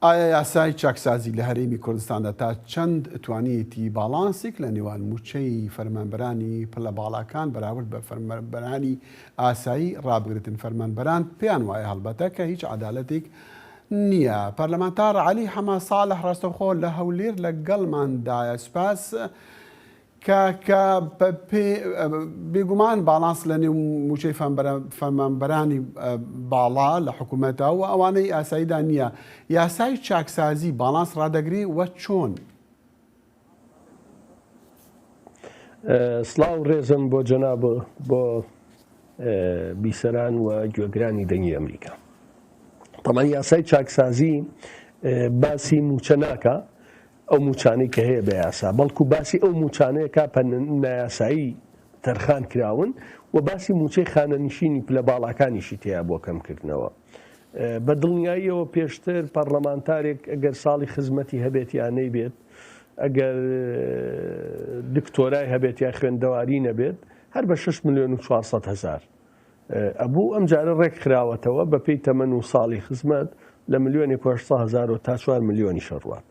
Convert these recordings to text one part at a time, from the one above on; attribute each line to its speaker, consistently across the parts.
Speaker 1: ئایا یاسای چاکسازی لە هەرێمی کوردستاندا تا چەند توانیەتی باڵانسێک لە نێوان مووچەی فەرمانبەرانی پلە باڵاکان بەراورد بە فەرمانبەرانی ئاسایی ڕابگرێتن؟ فەرمانبەران پێیان وایە هەڵبەتە کە هیچ عەدالەتێک نییە. پەرلەمانتار عەلی حەمە ساڵح ڕاستەوخۆ لە هەولێر لەگەڵماندایە. سوپاس کاکە بەپێ بێگومان باڵانس لە نێو مووچەی فەرمانبەرانی باڵا لە حکوومەتە و ئەوانەی ئاساییدا نییە. یاسای چاکسازی باڵانس ڕادەگری و چۆن؟
Speaker 2: سڵاو ڕێزم بۆ جەناب بۆ بیسەران و گوێگرانی دەنگی ئەمریکا. تەمان یاسای چاکسازی باسی موچە ناکا ئەو موچانەی کە هەیە بە یاسا بەڵکو باسی ئەو موچانەیە کا پە نایاسایی تەرخان کراون و باسی موچەی خانەنشینی پلە باڵاکانیشی تیا بۆ کەمکردنەوە. بە دڵنیاییەوە پێشتر پەڕلەمانتارێک ئەگەر ساڵی خزمەتی هەبێت یا نەیبێت، ئەگەر دکتۆرای هەبێت یا خوێندەواری نەبێت، هەر بە 6 ملیۆن و 400 هەزار ئەبوو. ئەم جارە ڕێک خراوەتەوە بە پێی تەمەن و ساڵی خزمەت لە ملیۆنێک و 800 هەزارەوە تا 4 ملیۆنیش ئەڕوات.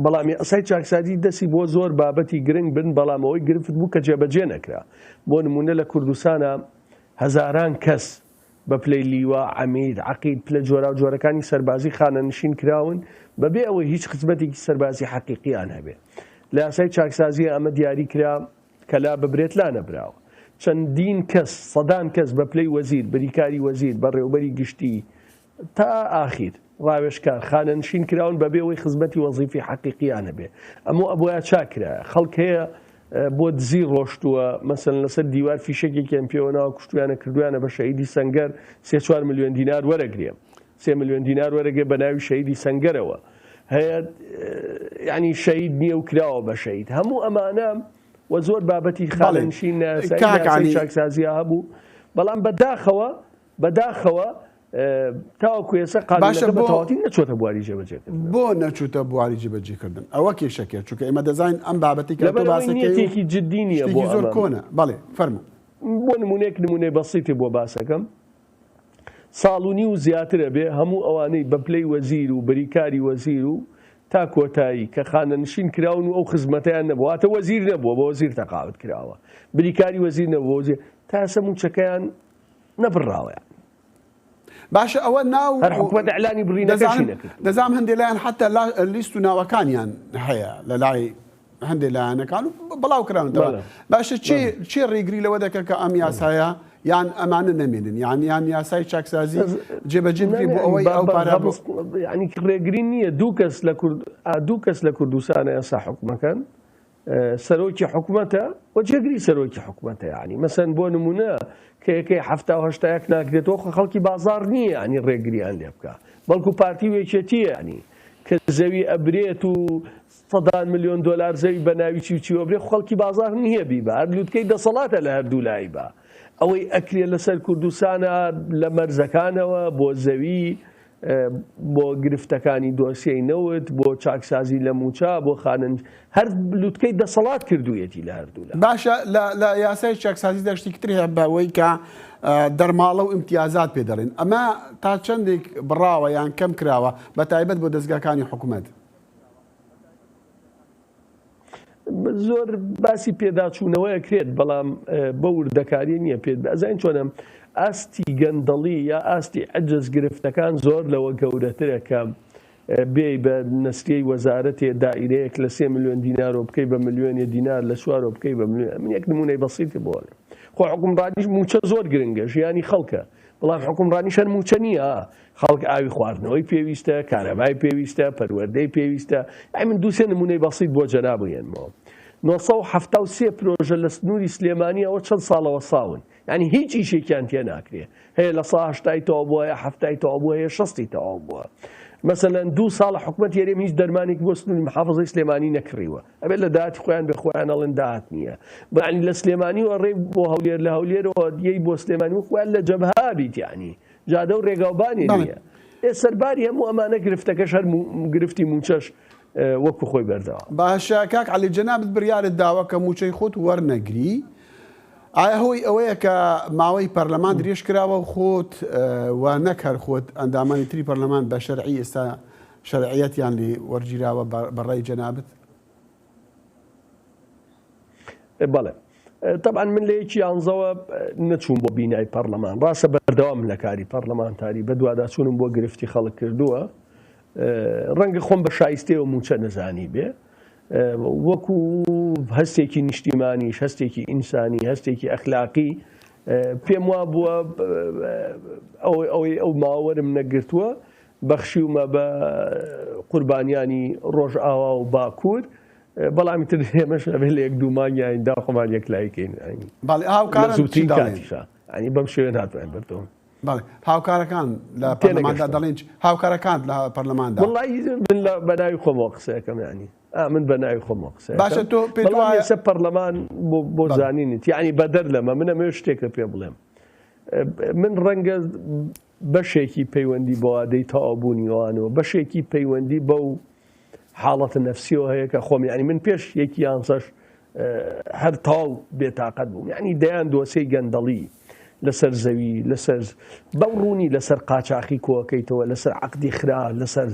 Speaker 2: بەڵام یاسای چاکسازی دەستی بۆ زۆر بابەتی گرنگ بن، بەڵام ئەوەی گرفت بوو کە جێبەجێ نەکرا. بۆ نموونە لە کوردستانا هەزاران کەس بە پلەی لیوا، عەمید، عەقید، پلە جۆراوجۆرەکانی سەربازی خانەنشین کراون بەبێ ئەوەی هیچ خزمەتێکی سەربازی حەقیقییان هەبێ. لە یاسای چاکسازیی ئەمە دیاری کرا کە لا ببرێت لا نەبراوە. چەندین کەس، سەدان کەس بە پلەی وەزیر، بریکاری وەزیر، بەڕێوەبەری گشتی، تا ئاخیر، ڕاوێژکار، خانەنشین کراون بەبێ ئەوەی خزمەتی وەزیفی حەقیقییان هەبێ. ئەمە ئەبوایە چاک کرایە. خەڵک هەیە بۆ دزی ڕۆشتووە، مەسەلەن لەسەر دیوار فیشەکێکیان پێوە ناوە کوشتویانە کردویانە بە شەهیدی سەنگەر سێ چوار ملیۆن دینار وەرەگرێ. سێ ملیۆن دینار وەرەگرێ بە ناوی شەهیدی سەنگەرەوە. هەیە یانی شەهید نییە و کراوە بە شەهید. هەموو ئەمانە و زۆر بابەتی خانەنشین نایاسایی
Speaker 1: کاک
Speaker 2: لە یاسای
Speaker 1: عەلی.
Speaker 2: چاکسازییا هەبوو، بەڵام بەداخەوە بەداخەوە تاوەکو ئێستا
Speaker 1: باشە
Speaker 2: قانونەکە بە
Speaker 1: بۆ
Speaker 2: تەواوەتی نەچۆتە بواری جێبەجێکردنەوە.
Speaker 1: بۆ نەچووتە بواری جێبەجێکردن ئەوە کێشەکەیە چونکە ئێمە دەزانین ئەم بابەتی کە تۆ
Speaker 2: لەبەر ئەوەی
Speaker 1: باسەکەی و
Speaker 2: نیەتێکی جدی نییە بۆ
Speaker 1: شتێکی زۆر
Speaker 2: ئەمە.
Speaker 1: کۆنە بەڵێ فەرموو.
Speaker 2: بۆ نمونەیەک نمونەی بەسیتی بۆ باسەکەم ساڵ و نیو زیاترە بێ هەموو ئەوانەی بە پلەی وەزیر و بریکاری وەزیر و تا کۆتایی کە خانەنشین کراون و ئەو خزمەتەیان نەبووە واتە وەزیر نەبووە بە وەزیر تەقاعد کراوە بریکاری وەزیر نەبووە وەزیر تا ئێستا مووچەکەیان نەبڕاوە یان.
Speaker 1: باشە ئەوە ناو
Speaker 2: هەر حکومەت ئیعلانی بڕینەکەشی
Speaker 1: دەزانم
Speaker 2: نەکردووە.
Speaker 1: دەزانم هەندێ لایەن حتا لا لیست و ناوەکانیان هەیە لە لای هەندێ لایەنەکان و بڵاو کراونەتەوە
Speaker 2: بەڵێ
Speaker 1: باشە چێ
Speaker 2: بەڵێ
Speaker 1: چێ ڕێگری لەوە دەکە کە ئەم
Speaker 2: بەڵێ.
Speaker 1: یاسایە یان ئەمانە نەمێنن یان یان یاسای چاکسازی
Speaker 2: بەس
Speaker 1: جێبەجێ
Speaker 2: نا
Speaker 1: بکرێت
Speaker 2: نا
Speaker 1: بۆ
Speaker 2: یانی
Speaker 1: ئەوەی
Speaker 2: با
Speaker 1: ئەو
Speaker 2: با
Speaker 1: پارە بۆ
Speaker 2: غەبز یانی ڕێگری نییە دوو کەس لە کورد ئا دوو کەس لە کوردستانە ئێستا حوکمەکەن سەرۆکی حکومەتە و جێگری سەرۆکی حکومەتە یانی مەسەن بۆ نمونە کە یەکەی حەفتا و هەشتا یەک ناکرێتەوە خۆ خەڵکی بازاڕ نییە یانی ڕێگریان لێ بکا بەڵکو پارتی و یەکێتیە یانی کە زەوی ئەبرێت و سەدان ملیۆن دۆلار زەوی بە ناوی چی و چی ئەبرێ خۆ خەڵکی بازاڕ نییە بیبا هەر لوتکەی دەسەڵاتە لە هەردوو لای با ئەوەی ئەکرێ لەسەر کوردستانە لە مەرزەکانەوە بۆ زەوی بۆ گرفتەکانی دۆسیەی نەوت، بۆ چاکسازی لە مووچە، بۆ خانەنش هەر لوتکەی دەسەڵات کردوویەتی لە هەردوولا.
Speaker 1: باشە لە لە یاسای چاکسازیدا شتێکی تر هەیە بەوەی کە دەرماڵە و ئیمتیازات پێ دەڵێن ئەمە تا چەندێک بڕاوە یان کەم کراوە بە تایبەت بۆ دەزگاکانی حکومەت؟
Speaker 2: زۆر باسی پێداچوونەوە ئەکرێت بەڵام بە وردەکاری نییە پێت ئەزانین چۆنە ئاستی گەندەڵی یا ئاستی عجز گرفتەکان زۆر لەوە گەورەترە کە بێی بە نەسریەی وەزارەتێ دائیرەیەک لە سێ ملیۆن دینارۆ بکەی بە ملیۆنێ دینار لە چوارۆ بکەی بە ملیۆن من یەک نمونەی بەسیتی بۆ خۆ حکومڕانیش موچە زۆر گرنگە ژیانی خەڵکە بەڵام حکومڕانیش هەر موچە نییە خەڵک ئاوی خواردنەوەی پێویستە، کارەبای پێویستە، پەروەردەی پێویستە. ئەی من دوو سێ نموونەی بەسیت بۆ جەناب بهێنمەوە. 973 پرۆژە لە سنووری سلێمانی ئەوە چەند ساڵە وەستاون. یانی هیچ ئیشێکیان تێ ناکرێ. هەیە لە سا هەشتای تەواو بووە، هەیە حەفتای تەواو بووە، هەیە شەستی تەواو بووە. مەسەلەن دوو ساڵە حکومەتی هەرێم هیچ دەرمانێکی بۆ سنووری محافزەی سلێمانی نەکڕیوە. ئەبێت لە داهاتی خۆیان بێ خۆیان ئەڵێن داهات نییە. یانی لە سلێمانیوە ڕێی بۆ هەولێر، لە هەولێرەوە یەی بۆ سلێمانی وەک خۆیان لە جەبهە بیت یانی. جادە و رێگاوبانێ
Speaker 1: بەڵێ.
Speaker 2: نییە. ئێ سەرباری هەموو ئەمانە گرفتەکەش هەر گرفتی مووچەش وەکو خۆی بەردەوامە.
Speaker 1: باشە کاک عەلی جەنابت بریارت داوە کە مووچەی خۆت وەرنەگری. ئایا هۆی ئەوەیە کە ماوەی پەرلەمان درێژ کراوە و خۆت و نەک هەر خۆت ئەندامانی تری پەرلەمان بە شەرعی ئێستا شەرعیەتیان لێ وەرگیراوە بە ڕای جەنابت؟
Speaker 2: بەڵێ تەبعەن من لە یەکی یانزەوە نەچووم بۆ بینای پەرلەمان ڕاستە بەردەوام لە کاری پەرلەمانتاری بەدواداچوونم بۆ گرفتی خەڵک کردووە ڕەنگە خۆم بە شایستەیەوە موچە نەزانی بێ وەکو هەستێکی نیشتیمانیش هەستێکی ئینسانی هەستێکی ئەخلاقی پێم وا بووە ئەوەی ئەوەی ئەو ماوەرم نەگرتووە بەخشیومە بە قوربانیانی ڕۆژئاوا و باکوور بەڵام تر ئێمەش ئەبێ لە یەک دوو مانگی ئایندا خۆمان یەکلایی کەین
Speaker 1: بەڵێ هاوکاران
Speaker 2: زووترین کاتیشا یانی بەم شێوەیە ناتوانین بەردەوام
Speaker 1: بەڵێ هاوکارەکان لە پەرلەماندا دەڵێن هاوکارەکان لە پەرلەماندا
Speaker 2: وەڵی من لە بەناوی خۆمەوە قسەکەم ینی من بە ناوی خۆمەوە قسە
Speaker 1: باشە تۆ پێ
Speaker 2: ئێستا پەرلەمان بۆ زانینت یعنی بەدەر لەمە من ئەمەوێ شتێکە پێ بڵێم من ڕەنگە بەشێکی پەیوەندی بە وادەی تەواوبوونی ئەوانەوە، بەشێکی پەیوەندی بەو حاڵەتە نەفسیەوە هەیە کە خۆم یانی من پێش یەکی یانزەش هەر تەواو بێتاقەت بووم یانی دەیان دۆسێی گەندەڵی لەسەر زەوی لەسەر بەو ڕوونی لەسەر قاچاخی کۆکەیتەوە لەسەر عقدی خرا لەسەر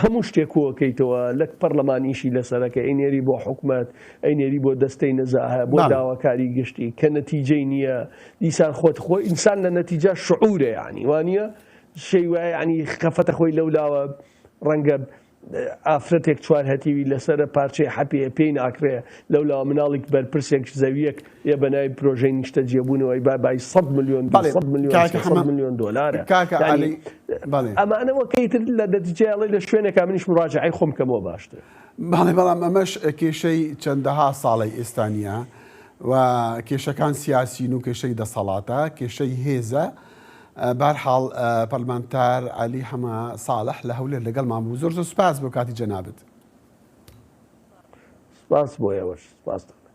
Speaker 2: هەموو شتێک کۆکەیتەوە لە پەرلەمان ئیشی لەسەرەکە ئەینێری بۆ حکومەت ئەینێری بۆ دەستەی نەزاهە بۆ داواکاری گشتی کە نەتیجەی نییە دیسان خۆت خۆ ئینسان لە نەتیجە شعورە یعنی وانە شەی وایە یعنی خەفەتە خۆی لەولاوە ڕەنگە ئافرەتێک چوار هەتیوی لەسرە پارچەی حەپێ پێی ناکرێ لەولاوە مناڵێک بەرپرسێک زەویەک یە بە ناوی پرۆژەی نیشتە جێبوونەوەی با بای 100 میلیۆن 200 میلیۆن 300 میلیۆن دلارە ئەمانەوە کەیتر لە نەتیجەیەڵی لە شوێنێکا منیش مراجعەی خۆم کەمەوە باشتر.
Speaker 1: بەڵێ بەڵام ئەمەش کێشەی چەندەها ساڵەی ئێستا نییە و کێشەکان سیاسین و کێشەی دەسەڵاتە، کێشەی هێزە. بەهەرحاڵ پەرلەمانتار عەلی حەمە ساڵح لە هەولێر لەگەڵمان بوو. زۆر زۆر سوپاس بۆ کاتی جەنابت.
Speaker 2: سپاس بۆ ئێوەش. سپاس دەکەم.